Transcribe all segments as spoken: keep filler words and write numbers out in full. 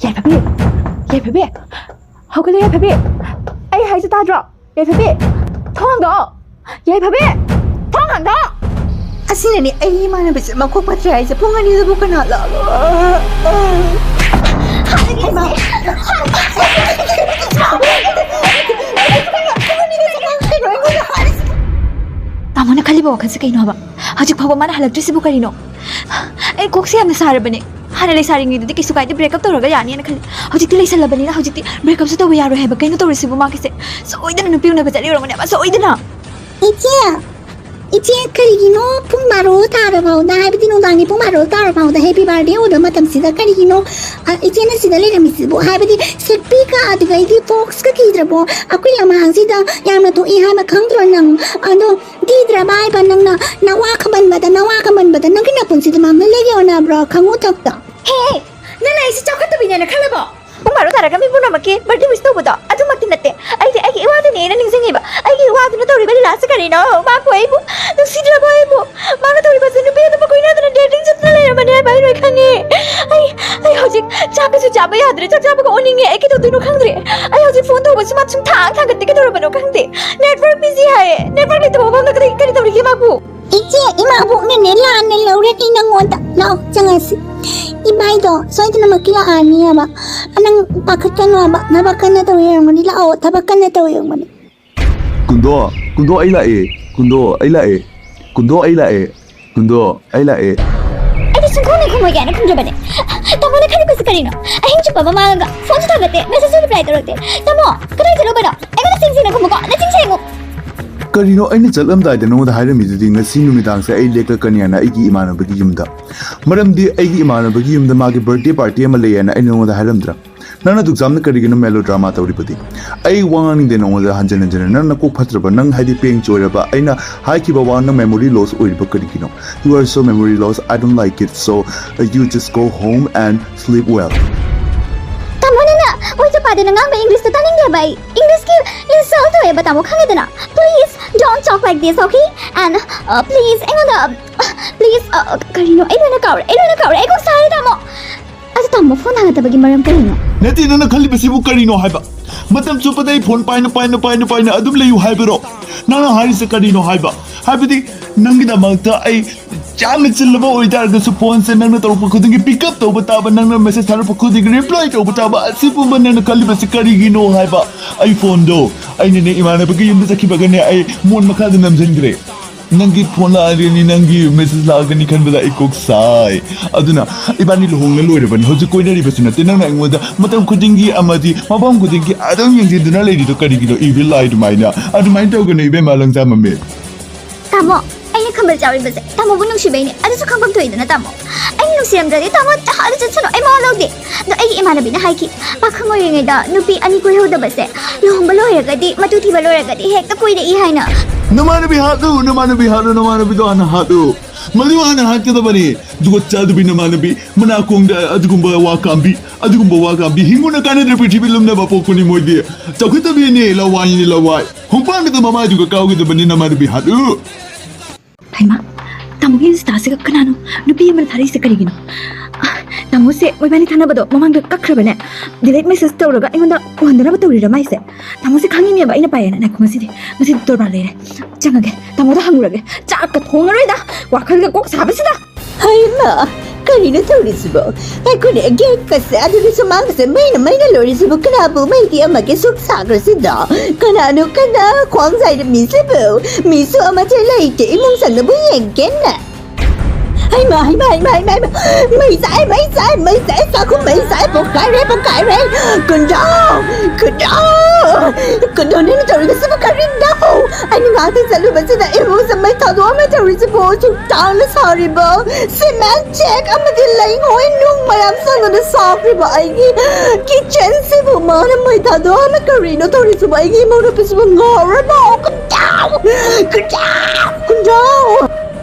ꯌꯥꯏꯐꯕꯤ! ꯌꯥꯏꯐꯕꯤ! ꯍꯧꯒꯠꯂꯨ, ꯌꯥꯏꯐꯕꯤ! ꯑꯩ ꯍꯥꯏꯁꯦ ꯇꯥꯗ꯭ꯔꯣ? ꯌꯥꯏꯐꯕꯤ! ꯊꯣꯡ ꯍꯥꯡꯗꯣꯛꯑꯣ! ꯌꯥꯏꯐꯕꯤ! ꯊꯣꯡ ꯍꯥꯡꯗꯣꯛꯑꯣ! ꯑꯁꯤꯅꯅꯦ ꯑꯩ ꯏꯃꯥꯟꯅꯕꯤꯁꯦ ꯃꯀꯣꯛ ꯐꯠꯇ꯭ꯔꯦ ꯍꯥꯏꯁꯦ꯫ ꯄꯨꯡ ꯑꯅꯤꯗꯕꯨ ꯀꯅꯥ ꯂꯥꯛꯑꯣ? ꯍꯩꯃꯥ! ꯇꯥꯃꯣꯅ ꯈꯜꯂꯤꯕ ꯋꯥꯈꯜꯁꯦ ꯀꯩꯅꯣ ꯍꯥꯏꯕ? ꯍꯧꯖꯤꯛ ꯐꯥꯎꯕ ꯃꯥꯅ ꯍꯜꯂꯛꯇ꯭ꯔꯤꯁꯤꯕꯨ ꯀꯔꯤꯅꯣ? ꯑꯩ ꯀꯣꯛꯁꯦ ꯌꯥꯝꯅ ꯁꯥꯔꯕꯅꯦ꯫ ꯍꯥꯟꯅ ꯂꯩꯁꯥꯔꯤꯉꯩꯗꯗꯤ ꯀꯩꯁꯨ ꯀꯥꯏꯗꯦ, break up ꯇꯧꯔꯒ ꯌꯥꯅꯤꯅ ꯈꯜꯂꯤ꯫ ꯍꯧꯖꯤꯛꯇꯤ ꯂꯩꯁꯜꯂꯕꯅꯤꯅ ꯍꯧꯖꯤꯛꯇꯤ break upꯁꯨ ꯇꯧꯕ ꯌꯥꯔꯣꯏ ꯍꯥꯏꯕ꯫ ꯀꯩꯅꯣ ꯇꯧꯔꯤꯁꯤꯕꯨ ꯃꯥꯒꯤꯁꯦ? ꯁꯣꯏꯗꯅ ꯅꯨꯄꯤ ꯎꯅꯕ ꯆꯠꯂꯤ ꯑꯣꯏꯔꯝꯒꯅꯦꯕ, ꯁꯣꯏꯗꯅ꯫ ꯏꯆꯦ, ꯏꯆꯦ, ꯀꯔꯤꯒꯤꯅꯣ ꯄꯨꯡ ꯕꯥꯔꯣ ꯇꯥꯔꯐꯥꯎꯗ, ꯍꯥꯏꯕꯗꯤ ꯅꯨꯡꯗꯥꯡꯒꯤ ꯄꯨꯡ ꯕꯥꯔꯣ ꯇꯥꯔꯐꯥꯎꯗ happy birthday ꯑꯣꯏꯕ ꯃꯇꯝꯁꯤꯗ ꯀꯔꯤꯒꯤꯅꯣ, ꯑ, ꯏꯆꯦꯅ ꯁꯤꯗ ꯂꯩꯔꯝꯃꯤꯁꯤꯕꯨ? ꯍꯥꯏꯕꯗꯤ ꯁꯤꯠꯄꯤꯒ ꯑꯗꯨꯗꯩꯗꯤ ꯐꯣꯛꯁꯀ ꯀꯤꯗ꯭ꯔꯕꯣ? ꯑꯩꯈꯣꯏ ꯂꯝꯍꯥꯡꯁꯤꯗ ꯌꯥꯝꯅ ꯊꯣꯛꯏ ꯍꯥꯏꯕ ꯈꯪꯗ꯭ꯔꯣ ꯅꯪ? ꯑꯗꯣ ꯀꯤꯗ꯭ꯔꯕ ꯍꯥꯏꯕ ꯅꯪꯅ? ꯅꯋꯥ ꯈꯕꯟꯕꯗ, ꯅꯋꯥ ꯈꯕꯟꯕꯗ ꯅꯪꯒꯤ ꯅꯄꯨꯟꯁꯤꯗ ꯃꯥꯡꯍꯜꯂꯒꯦ ꯑꯣꯟꯅꯕ꯭ꯔꯣ? ꯈꯪꯉꯨ ꯊꯛꯇ꯫ ꯍꯦ! ꯅꯪꯅ ꯑꯩꯁꯦ ꯆꯥꯎꯈꯠꯇꯕꯤꯅꯦꯅ ꯈꯜꯂꯕꯣ? ꯄꯨꯡ ꯕꯥꯔꯣ ꯇꯥꯔꯒ ꯃꯤ ꯄꯨꯝꯅꯃꯛꯀꯤ birthday wish ꯇꯧꯕꯗꯣ ꯑꯗꯨꯃꯛꯇꯤ ꯅꯠꯇꯦ꯫ ꯑꯩꯗꯤ ꯑꯩꯒꯤ ꯏꯋꯥꯗꯨꯅꯦꯅ ꯅꯤꯡꯁꯤꯡꯉꯤꯕ꯫ ꯑꯩꯒꯤ ꯏꯋꯥꯗꯨꯅ ꯇꯧꯔꯤꯕ ꯂꯤꯂꯥꯁꯦ ꯀꯔꯤꯅꯣ? ꯃꯥꯕꯨ ꯑꯩꯕꯨ ꯅꯨꯡꯁꯤꯗ꯭ꯔꯕꯣ ꯑꯩꯕꯨ? ꯃꯥꯅ ꯇꯧꯔꯤꯕꯁꯦ ꯅꯨꯄꯤ ꯑꯇꯣꯞꯄ ꯀꯣꯏꯅꯗꯅ dating ꯆꯠꯇꯅ ꯂꯩꯔꯝꯃꯅꯤ ꯍꯥꯏꯕ ꯑꯩ ꯂꯣꯏ ꯈꯪꯉꯦ꯫ ꯑꯩ, ꯑꯩ ꯍꯧꯖꯤꯛ ꯆꯥꯛꯀꯁꯨ ꯆꯥꯕ ꯌꯥꯗ꯭ꯔꯦ, ꯆꯥꯛ ꯆꯥꯕꯒ ꯑꯣꯟꯅꯤꯡꯉꯦ꯫ ꯑꯩ ꯀꯩꯗꯧꯗꯣꯏꯅꯣ ꯈꯪꯗ꯭ꯔꯦ꯫ ꯑꯩ ꯍꯧꯖꯤꯛ phone ꯇꯧꯕꯁꯨ ꯃꯥ ꯁꯨꯡꯊꯥꯡ ꯊꯥꯡꯒꯠꯇꯦ, ꯀꯩꯗꯧꯔꯕꯅꯣ ꯈꯪꯗꯦ꯫ Network busy ꯍꯥꯏꯌꯦ꯫ Network ꯂꯩꯇꯕ ꯃꯐꯝꯗ ꯀꯔꯤ, ꯀꯔꯤ ꯇꯧꯔꯤꯒꯦ ꯃꯥꯕꯨ? ꯏꯆꯦ, ꯏꯃꯥꯕꯣꯛꯅꯅꯦ ꯂꯥꯟꯅ ꯂꯧꯔꯅꯤ ꯅꯪꯉꯣꯟꯗ꯫ ꯂꯥꯛꯑꯣ, ꯆꯪꯉꯁꯤ꯫ ꯏꯕꯥꯏꯗꯣ ꯁꯣꯏꯗꯅꯃꯛꯀꯤ ꯂꯥꯛꯑꯅꯤ ꯍꯥꯏꯕ꯫ ꯅꯪ ꯄꯥꯈꯠꯀꯅꯣ ꯍꯥꯏꯕ꯫ ꯊꯕꯛ ꯀꯟꯅ ꯇꯧꯔꯝꯒꯅꯤ꯫ ꯂꯥꯛꯑꯣ, ꯊꯕꯛ ꯀꯟꯅ ꯇꯧꯔꯝꯒꯅꯤ꯫ ꯀꯨꯟꯗꯣ, ꯀꯨꯟꯗꯣ, ꯑꯩ ꯂꯥꯛꯑꯦ꯫ ꯀꯨꯟꯗꯣ, ꯑꯩ ꯂꯥꯛꯑꯦ꯫ ꯀꯨꯟꯗꯣ, ꯑꯩ ꯂꯥꯛꯑꯦ꯫ ꯀꯨꯟꯗꯣ, ꯑꯩ ꯂꯥꯛꯑꯦ꯫ ꯑꯩꯗꯤ ꯁꯨꯡꯈꯨꯝ ꯍꯦꯛ ꯈꯨꯝꯃꯣꯏ ꯀꯥꯏꯅ ꯈꯨꯝꯗ꯭ꯔꯕꯅꯦ꯫ ꯇꯥꯃꯣꯅ ꯈꯜꯂꯤꯕꯁꯤ ꯀꯔꯤꯅꯣ? ꯑꯍꯤꯡ ꯆꯨꯞꯄ ꯑꯃ ꯃꯥꯡꯉꯒ phoneꯁꯨ ꯊꯥꯡꯒꯠꯇꯦ, messageꯁꯨ reply ꯇꯧꯔꯛꯇꯦ꯫ ꯇꯥꯃꯣ, ꯀꯗꯥꯏ ꯆꯠꯂꯨꯕꯅꯣ? ꯑꯩꯉꯣꯟꯗ ꯆꯤꯟ ꯊꯤꯅ ꯈꯨꯝꯃꯨꯀꯣ, ꯅꯆꯤꯟ ꯁꯦꯡꯉꯨ꯫ ꯀꯔꯤꯅꯣ ꯑꯩꯅ ꯆꯠꯂꯝꯗꯥꯏꯗ ꯅꯉꯣꯟꯗ ꯍꯥꯏꯔꯝꯃꯤꯗꯨꯗꯤ ꯉꯁꯤ ꯅꯨꯃꯤꯗꯥꯡꯁꯦ ꯑꯩ ꯂꯦꯛꯂꯛꯀꯅꯤ ꯍꯥꯏꯅ ꯑꯩꯒꯤ ꯏꯃꯥꯟꯅꯕꯒꯤ ꯌꯨꯝꯗ? ꯃꯔꯝꯗꯤ ꯑꯩꯒꯤ ꯏꯃꯥꯟꯅꯕꯒꯤ ꯌꯨꯝꯗ ꯃꯥꯒꯤ birthday party ꯑꯃ ꯂꯩ ꯍꯥꯏꯅ ꯑꯩ ꯅꯉꯣꯟꯗ ꯍꯥꯏꯔꯝꯗ꯭ꯔꯥ? ꯅꯪꯅ ꯑꯗꯨꯛ ꯌꯥꯝꯅ ꯀꯔꯤꯒꯤꯅꯣ melodrama ꯇꯧꯔꯤꯕꯗꯤ? ꯑꯩ ꯋꯥ ꯉꯥꯡꯅꯤꯡꯗꯦ ꯅꯉꯣꯟꯗ ꯍꯟꯖꯤꯟ ꯍꯟꯖꯤꯟꯅ꯫ ꯅꯪ ꯅꯀꯣꯛ ꯐꯠꯇ꯭ꯔꯕ? ꯅꯪ ꯍꯥꯏꯗꯤ ꯄꯦꯡ ꯆꯣꯏꯔꯕ? ꯑꯩꯅ ꯍꯥꯏꯈꯤꯕ ꯋꯥ ꯅꯪ memory loss ꯑꯣꯏꯔꯤꯕ ꯀꯔꯤꯒꯤꯅꯣ? You are so memory loss. I don't like it. So, uh, you just go home and sleep well. ꯇꯥꯃꯣ, ꯅꯪꯅ ꯑꯣꯏ ꯆꯄꯥꯗꯅ ꯉꯥꯡꯕ Englishꯇꯣ ꯇꯥꯅꯤꯡꯗꯦꯕ ꯑꯩ꯫ Englishꯀꯤ insult ꯇꯧꯋꯦꯕ, ꯇꯥꯃꯣ, ꯈꯪꯉꯦꯗꯅ? Please don't talk like this, okay? And, uh, please, ꯑꯩꯉꯣꯟꯗ, uh, please, uh, ꯀꯔꯤꯅꯣ? ꯑꯩ ꯂꯣꯏꯅ ꯀꯥꯎꯔꯦ, ꯑꯩ ꯂꯣꯏꯅ ꯀꯥꯎꯔꯦ, ꯑꯩ ꯀꯣꯛ ꯁꯥꯔꯦ, ꯇꯥꯃꯣ꯫ ꯑꯗꯨ ꯇꯥꯃꯣ, ꯐꯣꯟ ꯍꯥꯡꯉꯛꯇꯕꯒꯤ ꯃꯔꯝ ꯀꯔꯤꯅꯣ? ꯅꯠꯇꯦ, ꯅꯪꯅ ꯈꯜꯂꯤꯕꯁꯤꯕꯨ ꯀꯔꯤꯅꯣ ꯍꯥꯏꯕ? ꯃꯇꯝ ꯆꯨꯞꯄꯗ ꯑꯩ ꯐꯣꯟ ꯄꯥꯏꯅ ꯄꯥꯏꯅ ꯄꯥꯏꯅ ꯄꯥꯏꯅ ꯑꯗꯨꯝ ꯂꯩꯌꯨ ꯍꯥꯏꯕꯔꯣ? ꯅꯪꯅ ꯍꯥꯏꯔꯤꯁꯦ ꯀꯔꯤꯅꯣ ꯍꯥꯏꯕ? ꯍꯥꯏꯕꯗꯤ, ꯅꯪꯒꯤꯗꯃꯛꯇ ꯑꯩ ꯌꯥꯝꯅ ꯆꯤꯜꯂꯕ ꯑꯣꯏꯇꯥꯔꯒꯁꯨ, ꯐꯣꯟꯁꯦ ꯅꯪꯅ ꯇꯧꯔꯛꯄ ꯈꯨꯗꯤꯡꯒꯤ ꯄꯤꯛ ꯑꯞ ꯇꯧꯕ ꯇꯥꯕ, ꯅꯪꯅ ꯃꯦꯁꯦꯖ ꯊꯥꯔꯛꯄ ꯈꯨꯗꯤꯡꯒꯤ ꯔꯤꯄ꯭ꯂꯥꯏ ꯇꯧꯕ ꯇꯥꯕ, ꯑꯁꯤ ꯄꯨꯝꯕ ꯅꯪꯅ ꯈꯜꯂꯤꯕꯁꯤ ꯀꯔꯤꯒꯤꯅꯣ ꯍꯥꯏꯕ? ꯑꯩ ꯐꯣꯟꯗꯣ, ꯑꯩꯅꯅꯦ, ꯏꯃꯥꯟꯅꯕꯒꯤ ꯌꯨꯝꯗ ꯆꯠꯈꯤꯕꯒꯅꯦ, ꯑꯩ ꯃꯣꯟ ꯃꯈꯥꯗ ꯅꯝꯁꯤꯟꯈ꯭ꯔꯦ꯫ ꯅꯪꯒꯤ ꯐꯣꯟ ꯂꯥꯛꯑꯒꯅꯤ, ꯅꯪꯒꯤ ꯃꯦꯁꯦꯖ ꯂꯥꯛꯑꯒꯅꯤ ꯈꯟꯕꯗ ꯑꯩ ꯀꯣꯛ ꯁꯥꯏ꯫ ꯑꯗꯨꯅ ꯏꯕꯥꯅꯤ ꯂꯨꯍꯣꯡꯅ ꯂꯣꯏꯔꯕꯅꯤ, ꯍꯧꯖꯤꯛ ꯀꯣꯏꯅꯔꯤꯕꯁꯨ ꯅꯠꯇꯦ꯫ ꯅꯪꯅ ꯑꯩꯉꯣꯟꯗ ꯃꯇꯝ ꯈꯨꯗꯤꯡꯒꯤ ꯑꯃꯗꯤ ꯃꯐꯝ ꯈꯨꯗꯤꯡꯒꯤ ꯑꯗꯨꯝ ꯌꯦꯡꯁꯤꯟꯗꯨꯅ ꯂꯩꯔꯤꯗꯣ ꯀꯔꯤꯒꯤꯅꯣ? Evil eye ꯑꯗꯨꯃꯥꯏꯅ, ꯑꯗꯨꯃꯥꯏꯅ ꯇꯧꯒꯅꯨ ꯏꯕꯦꯝꯃ, ꯂꯪꯖꯥ ꯃꯃꯤ꯫ ꯇꯥꯃꯣ, ꯑꯩꯅ ꯈꯝꯕꯜ ꯆꯥꯎꯔꯤꯕꯁꯦ ꯇꯥꯃꯣꯕꯨ ꯅꯨꯡꯁꯤꯕꯩꯅꯦ꯫ ꯑꯗꯨꯁꯨ ꯈꯪꯐꯝ ꯊꯣꯛꯏꯗꯅ, ꯇꯥꯃꯣ꯫ ꯑꯩꯅ ꯅꯨꯡꯁꯤꯔꯝꯗ꯭ꯔꯗꯤ ꯇꯥꯃꯣ ꯑꯥꯗ ꯆꯠꯁꯅꯨ, ꯑꯩ ꯃꯋꯥ ꯂꯧꯗꯦ꯫ ꯑꯗꯣ ꯑꯩꯒꯤ ꯏꯃꯥꯟꯅꯕꯤꯅ ꯍꯥꯏꯈꯤ, ꯄꯥꯈꯪ ꯑꯣꯏꯔꯤꯉꯩꯗ ꯅꯨꯄꯤ ꯑꯅꯤ ꯀꯣꯏꯍꯧꯗꯕꯁꯦ ꯂꯨꯍꯣꯡꯕ ꯂꯣꯏꯔꯒꯗꯤ, ꯃꯇꯨ ꯊꯤꯕ ꯂꯣꯏꯔꯒꯗꯤ ꯍꯦꯛꯇ ꯀꯣꯏꯔꯛꯏ ꯍꯥꯏꯅ꯫ ꯅꯃꯥꯟꯅꯕꯤ ꯍꯥꯠꯂꯨ, ꯅꯃꯥꯟꯅꯕꯤ ꯍꯥꯠꯂꯨ, ꯅꯃꯥꯟꯅꯕꯤꯗꯣ ꯍꯥꯟꯅ ꯍꯥꯠꯂꯨ꯫ ꯃꯗꯨ ꯍꯥꯟꯅ ꯍꯥꯠꯀꯗꯕꯅꯤ꯫ ꯖꯨꯒꯣꯠ ꯆꯥꯗꯕꯤ ꯅꯃꯥꯟꯅꯕꯤ, ꯃꯅꯥꯀꯣꯡꯗ ꯑꯗꯨꯒꯨꯝꯕ ꯋꯥ ꯀꯥꯝꯕꯤ, ꯑꯗꯨꯒꯨꯝꯕ ꯋꯥ ꯀꯥꯝꯕꯤ꯫ ꯍꯤꯡꯉꯨꯅ ꯀꯥꯟꯅꯗ꯭ꯔꯦ, ꯄ꯭ꯔꯤꯊꯤꯕꯤ ꯂꯨꯝꯅꯕ ꯄꯣꯛꯄꯅꯤ ꯃꯣꯏꯗꯤ꯫ ꯆꯥꯎꯈꯠꯇꯕꯤꯅꯤ, ꯂꯋꯥꯏꯅꯤ, ꯂꯋꯥꯏ꯫ ꯈꯣꯡꯄꯥꯟꯒꯗꯣ ꯃꯃꯥꯏꯗꯨꯒ ꯀꯥꯎꯒꯗꯕꯅꯤ, ꯅꯃꯥꯟꯅꯕꯤ ꯍꯥꯠꯂꯨ꯫ ꯍꯩꯃꯥ, ꯇꯥꯃꯣꯒꯤ ꯏꯟꯁꯇꯥꯁꯤꯒ ꯀꯅꯥꯅꯣ ꯅꯨꯄꯤ ꯑꯃꯅ ꯊꯥꯔꯛꯏꯁꯦ ꯀꯔꯤꯒꯤꯅꯣ? ꯑ, ꯇꯥꯃꯣꯁꯦ ꯃꯣꯏꯕꯥꯅꯤ ꯊꯥꯅꯕꯗꯣ ꯃꯃꯥꯡꯗ ꯀꯛꯈ꯭ꯔꯕꯅꯦ꯫ ꯗꯤꯂꯤꯠ ꯃꯦꯁꯦꯖ ꯇꯧꯔꯒ ꯑꯩꯉꯣꯟꯗ ꯎꯍꯟꯗꯅꯕ ꯇꯧꯔꯤꯔ ꯃꯥꯏꯁꯦ? ꯇꯥꯃꯣꯁꯦ ꯈꯪꯉꯤꯅꯦꯕ ꯑꯩꯅ ꯄꯥꯏꯌꯦꯅ꯫ ꯉꯥꯏꯈꯣ, ꯉꯁꯤꯗꯤ, ꯉꯁꯤꯗꯤ ꯗꯣꯔꯕꯥꯔ ꯂꯩꯔꯦ꯫ ꯆꯪꯉꯒꯦ, ꯇꯥꯃꯣꯗ ꯍꯪꯉꯨꯔꯒꯦ꯫ ꯆꯥꯛꯀ ꯊꯣꯡꯉꯔꯣꯏꯗ, ꯋꯥꯈꯜꯒ ꯀꯣꯛ ꯁꯥꯕꯁꯤꯗ꯫ ꯍꯩꯃꯥ, ꯀꯔꯤꯅꯣ ꯇꯧꯔꯤꯁꯤꯕꯣ? ꯉꯥꯏꯈꯣꯅꯦ, ꯒꯦꯠꯀꯁꯦ ꯑꯗꯨꯗꯤ ꯁꯨꯃꯥꯡꯒꯁꯦ ꯃꯩꯅ ꯃꯩꯅ ꯂꯣꯏꯔꯤꯁꯤꯕꯨ? ꯀꯅꯥꯕꯨ ꯃꯩ ꯇꯦꯛꯑꯝꯃꯒꯦ ꯁꯨꯛ ꯁꯥꯈ꯭ꯔꯁꯤꯗ? ꯀꯅꯥꯅꯣ ꯀꯅꯥ ꯈ꯭ꯋꯥꯡ ꯆꯥꯏꯔꯝꯃꯤꯁꯤꯕꯨ? ꯃꯤꯁꯨ ꯑꯃꯠꯇ ꯂꯩꯇꯦ, ꯏꯃꯨꯡ ꯆꯪꯅꯕꯨ ꯌꯦꯡꯒꯦꯅ꯫ ꯍꯩꯃꯥ, ꯍꯩꯃꯥ, ꯍꯩꯃꯥ, ꯍꯩꯃꯥ, ꯍꯩꯃꯥ꯫ ꯃꯩ ꯆꯥꯏ, ꯃꯩ ꯆꯥꯏ, ꯃꯩ ꯆꯥꯏ, ꯆꯥꯛꯈꯨꯝ ꯃꯩ ꯆꯥꯏ, ꯄꯣꯛꯈꯥꯏꯔꯦ, ꯄꯣꯛꯈꯥꯏꯔꯦ꯫ ꯀꯨꯟꯗ꯭ꯔꯥꯎ! ꯀꯨꯟꯗ꯭ꯔꯥꯎ! ꯀꯨꯟꯗ꯭ꯔꯥꯎ, ꯅꯪꯅ ꯇꯧꯔꯤꯕꯁꯤꯕꯨ ꯀꯔꯤꯅꯣ? ꯑꯩꯅ ꯉꯥꯏꯍꯥꯛꯇꯪ ꯆꯠꯂꯨꯕꯁꯤꯗ ꯏꯃꯨꯡꯁꯦ ꯃꯩ ꯊꯥꯗꯣꯛꯑꯝꯃꯦ ꯇꯧꯔꯤꯁꯤꯕꯨ꯫ ꯁꯨꯛ ꯇꯥꯡꯅ ꯁꯥꯔꯤꯕ ꯁꯤꯃꯦꯟ ꯆꯦꯛ ꯑꯃꯗꯤ ꯂꯩꯉꯣꯏ ꯅꯨꯡ ꯃꯌꯥꯝ ꯆꯪꯗꯨꯅ ꯁꯥꯈ꯭ꯔꯤꯕ ꯑꯩꯒꯤ ꯀꯤꯠꯆꯟꯁꯤꯕꯨ ꯃꯥꯅ ꯃꯩ ꯊꯥꯗꯣꯛꯑꯝꯃꯦ꯫ ꯀꯔꯤꯅꯣ ꯇꯧꯔꯤꯁꯤꯕꯨ? ꯑꯩꯒꯤ ꯏꯃꯧ ꯅꯨꯄꯤꯁꯤꯕꯨ ꯉꯥꯎꯔꯕꯣ? ꯀꯨꯟꯗ꯭ꯔꯥꯎ! ꯀꯨꯟꯗ꯭ꯔꯥꯎ! ꯀꯨꯟꯗ꯭ꯔꯥꯎ!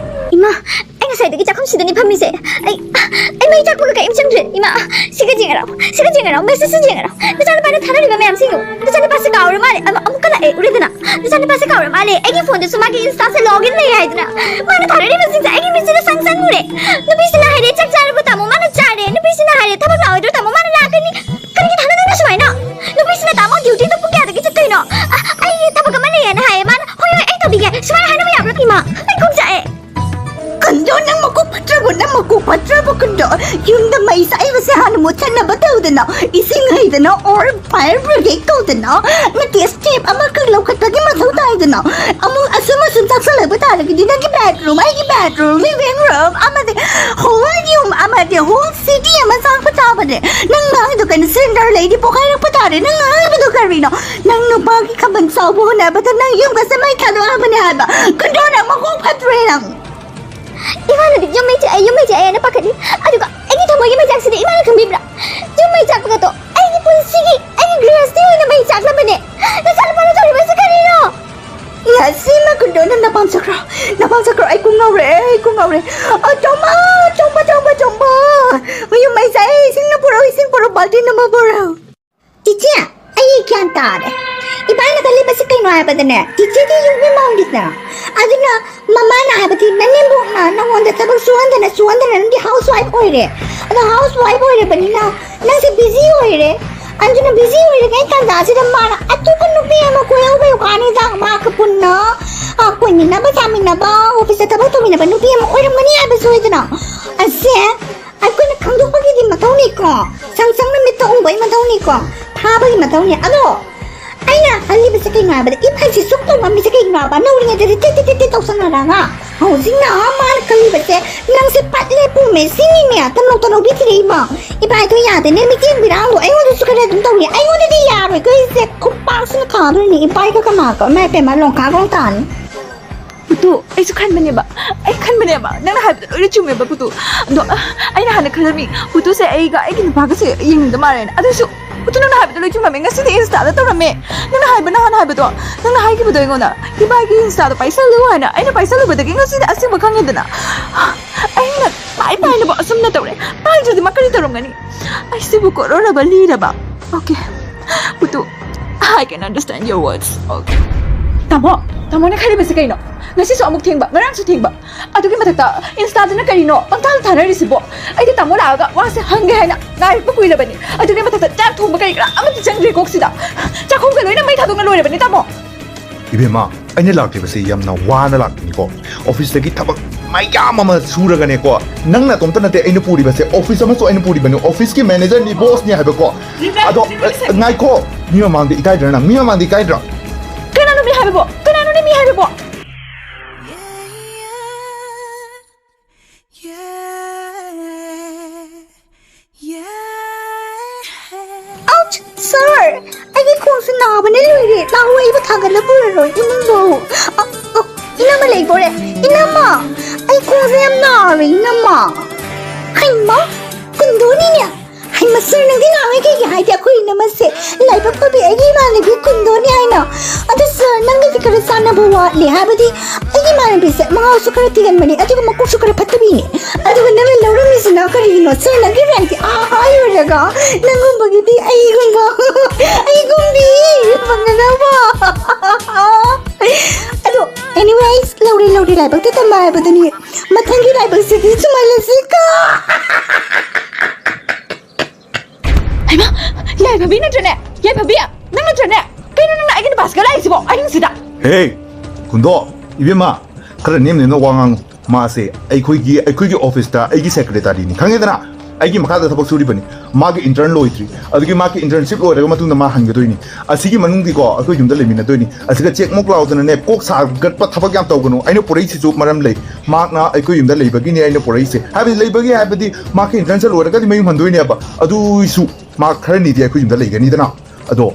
ꯏꯃꯥ, ꯑꯩ ꯉꯁꯥꯏꯗꯒꯤ ꯆꯥꯛꯈꯨꯝꯁꯤꯗꯅꯤ ꯐꯝꯃꯤꯁꯦ꯫ ꯑꯩ, ꯑꯩ ꯃꯩ ꯆꯥꯛꯄꯒ ꯀꯔꯤꯝ ꯆꯪꯗ꯭ꯔꯦ꯫ ꯏꯃꯥ, ꯁꯤꯒ ꯌꯦꯡꯉꯔꯥꯎ, ꯁꯤꯒ ꯌꯦꯡꯉꯔꯥꯎ, ꯃꯦꯁꯦꯖꯁꯤ ꯌꯦꯡꯉꯔꯥꯎ꯫ ꯅꯆꯥꯅꯨꯄꯥꯅ ꯊꯥꯅꯔꯤꯕ ꯃꯌꯥꯝꯁꯤꯡꯗꯣ꯫ ꯅꯆꯥꯅꯨꯄꯥꯁꯦ ꯀꯥꯎꯔ ꯃꯥꯜꯂꯦ꯫ ꯑꯃ-, ꯑꯃꯨꯛꯀ ꯂꯥꯛꯑꯦ, ꯎꯔꯦꯗꯅ? ꯅꯆꯥꯅꯨꯄꯥꯁꯦ ꯀꯥꯎꯔ ꯃꯥꯜꯂꯦ꯫ ꯑꯩꯒꯤ ꯐꯣꯟꯗꯁꯨ ꯃꯥꯒꯤ ꯏꯟꯁꯇꯥꯁꯦ ꯂꯣꯒ ꯏꯟ ꯂꯩ ꯍꯥꯏꯗꯅ꯫ ꯃꯥꯅ ꯊꯥꯅꯔꯤꯕꯁꯤꯡꯁꯦ ꯑꯩꯒꯤ ꯃꯤꯠꯁꯤꯅ ꯁꯪ ꯁꯪ ꯎꯔꯦ꯫ ꯅꯨꯄꯤꯁꯤꯅ ꯍꯥꯏꯔꯦ, "ꯆꯥꯛ ꯆꯥꯔꯕꯣ ꯇꯥꯃꯣ?" ꯃꯥꯅ ꯆꯥꯔꯦ꯫ ꯅꯨꯄꯤꯁꯤꯅ ꯑꯔꯦ, ꯊꯕꯛ ꯂꯥꯛꯑꯣꯏꯗ꯭ꯔꯣ ꯇꯥꯃꯣ? ꯃꯥꯅ ꯂꯥꯛꯀꯅꯤ꯫ ꯀꯔꯤꯒꯤ ꯊꯥꯅꯗꯣꯏꯅꯣ ꯁꯨꯃꯥꯏꯅ? ꯅꯨꯄꯤꯁꯤꯅ ꯇꯥꯃꯣ ꯗ꯭ꯌꯨꯇꯤꯗꯣ ꯄꯨꯡ ꯀꯌꯥꯗꯒꯤ ꯆꯠꯇꯣꯏꯅꯣ? ꯑ, ꯑꯩ ꯊꯕꯛ ꯑꯃ ꯂꯩꯌꯦꯅ ꯍꯥꯏꯌꯦ ꯃꯥꯅ꯫ ꯍꯣꯏ, ꯍꯣꯏ, ꯑꯩ ꯇꯧꯕꯤꯒꯦ꯫ ꯁꯨꯃꯥꯏꯅ ꯍꯥꯏꯅꯕ ꯌꯥꯕ꯭ꯔꯣ? ꯏꯃꯥ, ꯑꯩ ꯀꯣꯛ ꯆꯥꯛꯑꯦ꯫ ꯀꯟꯗꯣ, ꯅꯪ ꯃꯀꯣꯛ ꯐꯠꯇ꯭ꯔꯕꯣ? ꯅꯪ ꯃꯀꯣꯛ ꯐꯠꯇ꯭ꯔꯕꯣ, ꯀꯟꯗꯣ? ꯌꯨꯝꯗ ꯃꯩ ꯆꯥꯛꯏꯕꯁꯦ ꯍꯥꯟꯅ ꯃꯨꯠꯊꯠꯅꯕ ꯇꯧꯗꯅ, ꯏꯁꯤꯡ ꯍꯩꯗꯅ, or fire brigade ꯀꯧꯗꯅ, ꯅꯠꯇꯦ, step ꯑꯃꯈꯛ ꯂꯧꯈꯠꯄꯒꯤ ꯃꯊꯧ ꯇꯥꯏꯗꯅ꯫ ꯑꯃꯨꯛ ꯑꯁꯨꯝ ꯑꯁꯨꯝ ꯆꯥꯛꯁꯜꯂꯛꯄ ꯇꯥꯔꯒꯗꯤ ꯅꯪꯒꯤ bedroom, ꯑꯩꯒꯤ bedroom, living room, ꯑꯃꯗꯤ whole ꯌꯨꯝ, ꯑꯃꯗꯤ whole city ꯑꯃ ꯆꯥꯛꯄ ꯇꯥꯕꯅꯦ꯫ ꯅꯪ ꯉꯥꯡꯉꯤꯗꯣ ꯀꯩꯅꯣ? Cylinder ꯂꯩꯗꯤ ꯄꯣꯈꯥꯏꯔꯛꯄ ꯇꯥꯔꯦ꯫ ꯅꯪ ꯉꯥꯡꯉꯤꯕꯗꯣ ꯀꯔꯤꯅꯣ? ꯅꯪ ꯅꯨꯄꯥꯒꯤ ꯈꯥꯕꯟ ꯆꯥꯎꯕ ꯍꯣꯠꯅꯕꯗ ꯅꯪ ꯌꯨꯝꯒꯁꯦ ꯃꯩ ꯊꯥꯗꯣꯛꯑꯕꯅꯦ ꯍꯥꯏꯕ꯫ ꯀꯟꯗꯣ, ꯅꯪ ꯃꯀꯣꯛ ꯐꯠꯇ꯭ꯔꯦ ꯅꯪ꯫ ꯏꯃꯥꯅꯗꯤ ꯌꯨꯝ ꯃꯩ ꯆꯥꯛꯑꯦ, ꯌꯨꯝ ꯃꯩ ꯆꯥꯛꯑꯦꯅ ꯄꯥꯈꯠꯂꯤ꯫ ꯑꯗꯨꯒ ꯑꯩꯒꯤ ꯊꯃꯣꯏꯒꯤ ꯃꯩꯆꯥꯛꯁꯤꯗꯤ ꯏꯃꯥꯅ ꯈꯪꯕꯤꯕ꯭ꯔꯥ? ꯌꯨꯝ ꯃꯩ ꯆꯥꯛꯄꯒꯗꯣ ꯑꯩꯒꯤ ꯄꯨꯟꯁꯤꯒꯤ, ꯑꯩꯒꯤ ꯒ꯭ꯔꯦꯁꯇꯤ ꯑꯣꯏꯅ ꯃꯩ ꯆꯥꯛꯂꯕꯅꯦ꯫ ꯅꯆꯥꯅꯨꯄꯥꯅ ꯇꯧꯔꯤꯕꯁꯤ ꯀꯔꯤꯅꯣ? ꯉꯁꯤ ꯃꯀꯨꯟꯗꯣ ꯅꯪ ꯅꯄꯥꯝ ꯆꯠꯈ꯭ꯔꯣ, ꯅꯄꯥꯝ ꯆꯠꯈ꯭ꯔꯣ, ꯑꯩ ꯀꯣꯡ ꯉꯥꯎꯔꯦ, ꯑꯩ ꯀꯣꯡ ꯉꯥꯎꯔꯦ꯫ ꯑ, ꯇꯣꯝꯕ, ꯇꯣꯝꯕ, ꯇꯣꯝꯕ, ꯇꯣꯝꯕ, ꯃꯌꯨꯝ ꯃꯩ ꯆꯥꯛꯑꯦ, ꯏꯁꯤꯡꯅ ꯄꯨꯔꯛꯎ, ꯏꯁꯤꯡ ꯄꯨꯔꯛꯎ, ꯕꯥꯜꯇꯤꯟ ꯑꯃ ꯄꯨꯔꯛꯎ꯫ ꯆꯤꯆꯦ, ꯑꯩ ꯒ꯭ꯌꯥꯟ ꯇꯥꯔꯦ꯫ ꯏꯕꯥꯅ ꯈꯜꯂꯤꯕꯁꯤ ꯀꯩꯅꯣ ꯍꯥꯏꯕꯗꯅꯦ, ꯆꯤꯆꯦꯗꯤ ꯌꯨꯝꯒꯤ ꯃꯧꯅꯤꯗꯅ, ꯑꯗꯨꯅ ꯃꯃꯥꯅ ꯍꯥꯏꯕꯗꯤ ꯅꯅꯦꯝꯕꯣꯛꯅ ꯅꯉꯣꯟꯗ ꯊꯕꯛ ꯁꯨꯍꯟꯗꯅ, ꯁꯨꯍꯟꯗꯅ ꯅꯪꯗꯤ house wife ꯑꯣꯏꯔꯦ꯫ ꯑꯗꯣ house wife ꯑꯣꯏꯔꯕꯅꯤꯅ ꯅꯪꯁꯦ busy ꯑꯣꯏꯔꯦ꯫ ꯑꯗꯨꯅ busy ꯑꯣꯏꯔꯤꯉꯩ ꯇꯥꯟꯖꯥꯁꯤꯗ ꯃꯥꯅ ꯑꯇꯣꯞꯄ ꯅꯨꯄꯤ ꯑꯃ ꯀꯣꯏꯍꯧꯕꯩ ꯋꯥꯅꯤꯗ, ꯃꯥꯒ ꯄꯨꯟꯅ, ꯑ, ꯀꯣꯏꯃꯤꯟꯅꯕ, ꯆꯥꯃꯤꯟꯅꯕ, office ꯇ ꯊꯕꯛ ꯇꯧꯃꯤꯟꯅꯕ ꯅꯨꯄꯤ ꯑꯃ ꯑꯣꯏꯔꯝꯒꯅꯤ ꯍꯥꯏꯕ ꯁꯣꯏꯗꯅ꯫ ꯑꯁꯦ ꯑꯩꯈꯣꯏꯅ ꯈꯪꯗꯣꯛꯄꯒꯤꯗꯤ ꯃꯊꯧꯅꯤꯀꯣ, ꯁꯪ ꯁꯪꯅ ꯃꯤꯠꯇ ꯎꯕꯒꯤ ꯃꯊꯧꯅꯤꯀꯣ, ꯊꯥꯕꯒꯤ ꯃꯊꯧꯅꯤ꯫ ꯑꯗꯣ ꯑꯩꯅ ꯈꯜꯂꯤꯕꯁꯦ ꯀꯩꯅꯣ ꯍꯥꯏꯕꯗ, ꯏꯐꯜꯁꯦ ꯁꯨꯛ ꯇꯧꯉꯝꯃꯤꯁꯦ ꯀꯩꯒꯤꯅꯣ ꯍꯥꯏꯕ? ꯅꯧꯔꯤꯉꯩꯗꯗꯤ ꯇꯤꯠ ꯇꯤꯠ ꯇꯤꯠ ꯇꯤꯠ ꯇꯧꯁꯟꯅꯔꯒ, ꯍꯧꯖꯤꯛꯅ ꯃꯥꯅ ꯈꯜꯂꯤꯕꯁꯦ, ꯅꯪꯁꯦ ꯄꯠꯂꯦ ꯄꯨꯝꯃꯦ ꯁꯤꯅꯤꯅꯦ ꯇꯅꯧ ꯇꯅꯧꯕꯤ ꯊꯤꯔꯛꯏꯕ꯫ ꯏꯕꯥꯏꯗꯣ ꯌꯥꯗꯦꯅꯦ, ꯃꯤꯠꯌꯦꯡ ꯃꯤꯔꯥꯡꯗꯣ ꯑꯩꯉꯣꯟꯗꯁꯨ ꯈꯔ ꯑꯗꯨꯝ ꯇꯧꯔꯤ꯫ ꯑꯩꯉꯣꯟꯗꯗꯤ ꯌꯥꯔꯣꯏꯀꯣ, ꯑꯩꯁꯦ ꯈꯨꯄꯥꯛꯁꯤꯅ ꯊꯥꯗꯣꯏꯅꯦ ꯏꯕꯥꯏꯒ ꯀꯅꯥꯒ꯫ ꯏꯃꯥ ꯏꯄꯦꯝꯃ, ꯂꯣꯡꯈꯥꯛ ꯂꯣꯡ ꯇꯥꯅꯤ꯫ ꯄꯨꯇꯨ, ꯑꯩꯁꯨ ꯈꯟꯕꯅꯦꯕ, ꯑꯩ ꯈꯟꯕꯅꯦꯕ, ꯅꯪꯅ ꯍꯥꯏꯕꯗꯣ ꯂꯣꯏꯅ ꯆꯨꯝꯃꯦꯕ ꯄꯨꯇꯨ꯫ ꯑꯗꯣ ꯑꯩꯅ ꯍꯥꯟꯅ ꯈꯜꯂꯝꯃꯤ, ꯄꯨꯇꯨꯁꯦ ꯑꯩꯒ ꯑꯩꯒꯤ ꯅꯨꯄꯥꯒꯁꯦ ꯌꯦꯡꯅꯤꯡꯗ ꯃꯥꯜꯂꯦꯅ꯫ ꯑꯗꯨꯁꯨ ꯄꯨꯇꯨ, ꯅꯪꯅ ꯍꯥꯏꯕꯗꯣ ꯂꯣꯏ ꯆꯨꯝꯃꯝꯃꯦ꯫ ꯉꯁꯤꯗꯤ Insta ꯗ ꯇꯧꯔꯝꯃꯦ꯫ ꯅꯪꯅ ꯍꯥꯏꯕ, ꯅꯍꯥꯟ ꯍꯥꯏꯕꯗꯣ, ꯅꯪꯅ ꯍꯥꯏꯈꯤꯕꯗꯣ ꯑꯩꯉꯣꯟꯗ, "ꯏꯕꯥꯏꯒꯤ Insta ꯗꯣ ꯄꯥꯏꯁꯜꯂꯨ" ꯍꯥꯏꯅ꯫ ꯑꯩꯅ ꯄꯥꯏꯁꯜꯂꯨꯕꯗꯒꯤ ꯉꯁꯤꯗꯤ ꯑꯁꯦꯡꯕ ꯈꯪꯉꯦꯗꯅ꯫ ꯑꯩꯅ ꯄꯥꯏ ꯄꯥꯏꯅꯕ ꯑꯁꯨꯝꯅ ꯇꯧꯔꯦ꯫ ꯄꯥꯏꯗ꯭ꯔꯗꯤ ꯃꯥ ꯀꯔꯤ ꯇꯧꯔꯝꯒꯅꯤ? ꯑꯩꯁꯤꯕꯨ ꯀꯣꯔꯣꯔꯕ ꯂꯤꯔꯕ? Okay, ꯄꯨꯇꯨ, I can understand your words. Okay. ꯇꯥꯃꯣ, ꯇꯥꯃꯣꯅ ꯈꯜꯂꯤꯕꯁꯤ ꯀꯩꯅꯣ? ꯉꯁꯤꯁꯨ ꯑꯃꯨꯛ ꯊꯦꯡꯕ, ꯉꯔꯥꯡꯁꯨ ꯊꯦꯡꯕ꯫ ꯑꯗꯨꯒꯤ ꯃꯊꯛꯇ Insta-ꯗꯅ ꯀꯔꯤꯅꯣ ꯄꯪꯊꯥꯗ ꯊꯥꯅꯔꯤꯁꯤꯕꯣ? ꯑꯩꯗꯤ ꯇꯥꯃꯣ ꯂꯥꯛꯑꯒ ꯋꯥꯁꯦ ꯍꯪꯒꯦ ꯍꯥꯏꯅ ꯉꯥꯏꯔꯛꯄ ꯀꯨꯏꯔꯕꯅꯤ꯫ ꯑꯗꯨꯒꯤ ꯃꯊꯛꯇ ꯆꯥꯛ ꯊꯣꯡꯕ ꯀꯔꯤ ꯀꯔꯥ ꯑꯃꯠꯇ ꯆꯪꯗ꯭ꯔꯦ ꯀꯣꯛꯁꯤꯗ꯫ ꯆꯥꯛꯈꯨꯝꯒ ꯂꯣꯏꯅ ꯃꯩ ꯊꯥꯗꯣꯛꯅ ꯂꯣꯏꯔꯕꯅꯤ ꯇꯥꯃꯣ꯫ ꯏꯕꯦꯝꯃ, ꯑꯩꯅ ꯂꯥꯛꯇ꯭ꯔꯤꯕꯁꯦ ꯌꯥꯝꯅ ꯋꯥꯅ ꯂꯥꯛꯄꯅꯤꯀꯣ꯫ ꯑꯣꯐꯤꯁꯇꯒꯤ ꯊꯕꯛ ꯃꯌꯥꯝ ꯑꯃ ꯁꯨꯔꯒꯅꯦꯀꯣ, ꯅꯪ ꯅꯇꯣꯝꯇ ꯅꯠꯇꯦ ꯑꯩꯅ ꯄꯨꯔꯤꯕꯁꯦ, ꯑꯣꯐꯤꯁ ꯑꯃꯁꯨ ꯑꯩꯅ ꯄꯨꯔꯤꯕꯅꯤ, ꯑꯣꯐꯤꯁꯀꯤ ꯃꯦꯅꯦꯖꯔꯅꯤ, ꯕꯣꯁꯅꯤ ꯍꯥꯏꯕꯀꯣ꯫ ꯑꯗꯣ, ꯑ, ꯉꯥꯏꯈꯣ, ꯃꯤ ꯃꯃꯥꯡꯗ ꯏꯀꯥꯏꯗ꯭ꯔꯥ ꯅꯪ? ꯃꯤ ꯃꯃꯥꯡꯗ ꯏꯀꯥꯏꯗ꯭ꯔꯥ? ꯀꯅꯥꯅꯣ ꯃꯤ ꯍꯥꯏꯕꯕꯣ? ꯀꯅꯥꯅꯣꯅꯦ ꯃꯤ ꯍꯥꯏꯕꯕꯣ? Ouch, sir! ꯑꯩꯒꯤ ꯈꯣꯡꯁꯦ ꯅꯥꯕꯅ ꯂꯣꯏꯔꯦ꯫ ꯂꯥꯛꯑꯣ, ꯑꯩꯕꯨ ꯊꯥꯡꯒꯠꯂ ꯄꯨꯔꯔꯣꯏ, ꯏꯃꯨꯡꯗꯣ꯫ ꯑ, ꯑ, ꯏꯅꯝꯃ ꯂꯩꯕꯣꯔꯦ? ꯏꯅꯝꯃ! ꯑꯩ ꯈꯣꯡꯁꯦ ꯌꯥꯝ ꯅꯥꯔꯦ, ꯏꯅꯝꯃ꯫ ꯍꯩꯃꯥ! ꯀꯨꯟꯗꯣꯅꯤꯅꯦ! ꯍꯩꯃꯥ, sir, ꯅꯪꯗꯤ ꯅꯥꯔꯣꯏ ꯀꯩꯒꯤ ꯍꯥꯏꯗꯤ ꯑꯩꯈꯣꯏ ꯏꯅꯝꯃꯁꯦ ꯂꯥꯏꯕꯛ ꯐꯕꯤ ꯑꯩꯒꯤ ꯏꯃꯥꯟꯅꯕꯤ ꯀꯨꯟꯗꯣꯅꯤ ꯍꯥꯏꯅ꯫ ꯑꯗꯣ sir, ꯅꯪꯒꯗꯤ ꯈꯔ ꯆꯥꯟꯅꯕ ꯋꯥꯠꯂꯦ, ꯍꯥꯏꯕꯗꯤ ꯑꯩꯒꯤ ꯏꯃꯥꯟꯅꯕꯤꯁꯦ ꯃꯉꯥꯎꯁꯨ ꯈꯔ ꯊꯤꯒꯟꯕꯅꯤ, ꯑꯗꯨꯒ ꯃꯀꯣꯛꯁꯨ ꯈꯔ ꯐꯠꯇꯕꯤꯅꯤ꯫ ꯑꯗꯨꯒ ꯅꯪꯅ ꯂꯧꯔꯝꯃꯤꯁꯤꯅ ꯀꯔꯤꯒꯤꯅꯣ? Sir, ꯅꯪꯒꯤ rank-ꯇꯤ ꯑꯥ, ꯑꯥ ꯌꯧꯔꯒ ꯅꯪꯒꯨꯝꯕꯒꯤꯗꯤ ꯑꯩꯒꯨꯝꯕ, ꯑꯩꯒꯨꯝꯕꯤ ꯐꯪꯒꯗꯕ꯫ ꯑꯗꯣ, anyways, ꯂꯧꯔꯦ, ꯂꯧꯔꯦ, ꯂꯥꯏꯕꯛꯇ ꯇꯝꯕ ꯍꯥꯏꯕꯗꯨꯅꯤ꯫ ꯃꯊꯪꯒꯤ ꯂꯥꯏꯕꯛꯁꯤꯗꯤ ꯆꯨꯝꯍꯜꯂꯁꯤꯀꯣ꯫ ꯍꯩꯃꯥ, ꯌꯥꯏꯐꯕꯤ ꯅꯠꯇ꯭ꯔꯅꯦ? ꯌꯥꯏꯐꯕꯤ, ꯅꯪ ꯅꯠꯇ꯭ꯔꯅꯦ? ꯀꯩꯅꯣ ꯅꯪꯅ ꯑꯩꯒꯤ ꯅꯨꯄꯥꯁꯤꯒ ꯂꯥꯛꯏꯁꯤꯕꯣ ꯑꯍꯤꯡꯁꯤꯗ? ꯍꯦ, ꯀꯨꯟꯗꯣ, ꯏꯕꯦꯝꯃ, ꯈꯔ ꯅꯦꯝ ꯅꯦꯝꯅ ꯋꯥ ꯉꯥꯡꯉꯨ꯫ ꯃꯥꯁꯦ ꯑꯩꯈꯣꯏꯒꯤ, ꯑꯩꯈꯣꯏꯒꯤ ꯑꯣꯐꯤꯁꯇ ꯑꯩꯒꯤ ꯁꯦꯀ꯭ꯔꯦꯇꯥꯔꯤꯅꯤ, ꯈꯪꯉꯦꯗꯅ? ꯑꯩꯒꯤ ꯃꯈꯥꯗ ꯊꯕꯛ ꯁꯨꯔꯤꯕꯅꯤ꯫ ꯃꯥꯒꯤ intern ꯂꯣꯏꯗ꯭ꯔꯤ, ꯑꯗꯨꯒꯤ ꯃꯥꯒꯤ internship ꯂꯣꯏꯔꯒ ꯃꯇꯨꯡꯗ ꯃꯥ ꯍꯟꯒꯗꯣꯏꯅꯤ꯫ ꯑꯁꯤꯒꯤ ꯃꯅꯨꯡꯗꯤꯀꯣ ꯑꯩꯈꯣꯏ ꯌꯨꯝꯗ ꯂꯩꯃꯤꯟꯅꯗꯣꯏꯅꯤ꯫ ꯑꯁꯤꯒ ꯆꯦꯛ ꯃꯣꯛ ꯂꯥꯎꯗꯅꯅꯦ, ꯀꯣꯛ ꯁꯥꯒꯠꯄ ꯊꯕꯛ ꯌꯥꯝ ꯇꯧꯒꯅꯨ꯫ ꯑꯩꯅ ꯄꯨꯔꯛꯏꯁꯤꯁꯨ ꯃꯔꯝ ꯂꯩ꯫ ꯃꯍꯥꯛꯅ ꯑꯩꯈꯣꯏ ꯌꯨꯝꯗ ꯂꯩꯕꯒꯤꯅꯦ ꯑꯩꯅ ꯄꯨꯔꯛꯏꯁꯦ꯫ ꯍꯥꯏꯕꯗꯤ ꯂꯩꯕꯒꯤ ꯍꯥꯏꯕꯗꯤ ꯃꯍꯥꯛꯀꯤ internship ꯂꯣꯏꯔꯒꯗꯤ ꯃꯌꯨꯝ ꯍꯟꯗꯣꯏꯅꯦꯕ꯫ ꯑꯗꯨꯏꯁꯨ ꯃꯍꯥꯛ ꯈꯔꯅꯤꯗꯤ ꯑꯩꯈꯣꯏ ꯌꯨꯝꯗ ꯂꯩꯒꯅꯤꯗꯅ꯫ ꯑꯗꯣ